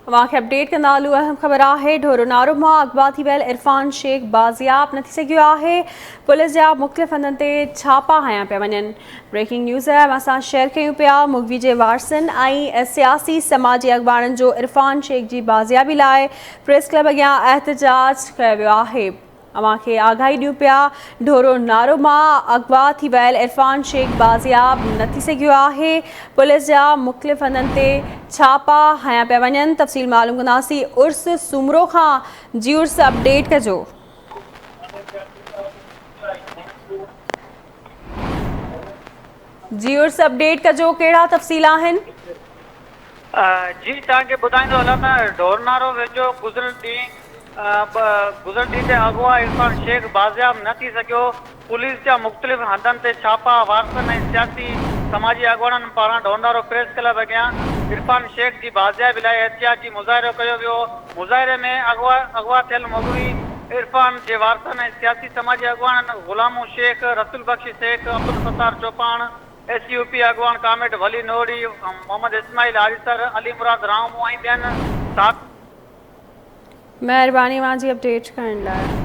اوهان کي اپڊيٽ ڪندا هلون اهم خبر آهي ڍورو نارو مان اغوا ٿي ويل عرفان شيخ بازياب نه ٿي سگهيو آهي پوليس جا مختلف هنڌن تي ڇاپا هنيا پيا وڃن بريڪنگ نيوز اوهان سان شيئر ڪيون پيا مغوي جي وارثن ۽ سياسي سماجي اڳواڻن جو عرفان شيخ جي بازيابي لاء پريس ڪلب اڳيان احتجاج ڪيو ويو آهي اوهان کي آگاهي ڏيون پيا ڍورو نارو مان اغوا ٿي ويل عرفان شيخ بازياب نه ٿي سگهيو آهي پوليس جا مختلف هنڌن تي ڇاپا هنيا پيا وڃن تفصيل معلوم ڪنداسين عرس سومرو کان جي عرس اپڊيٽ ڪجو. جي عرس اپڊيٽ ڪجو ڪهڙا تفصيل آهن. جي توهان کي ٻڌائيندو هلان ته ڍورنارو ويجهو گذريل ڏينهن گذريل ڏينهن تي اغوا عرفان شيخ بازياب نه ٿي سگهيو، پوليس جا مختلف هنڌن تي ڇاپا، وارثن ۽ سياسي سماجي اڳواڻن پاران ڍورنارو پريس ڪلب اڳيان عرفان شيخ جي بازيابي لاء احتجاجي مظاهرو ڪيو ويو، مظاهري ۾ اغوا اغوا ٿيل مغوي عرفان جي وارثن ۽ سياسي سماجي اڳواڻن Ghulam Shaikh, Rasool Bakhsh Shaikh, Abdul Sattar Chopan, S U P اڳواڻ ڪامريڊ ولي نوڙي، محمد اسماعيل آريسر، علي مراد راهمون ۽ ٻين ساٿ. مهرباني اوهان جي اپڊيٽ ڪرڻ لاء.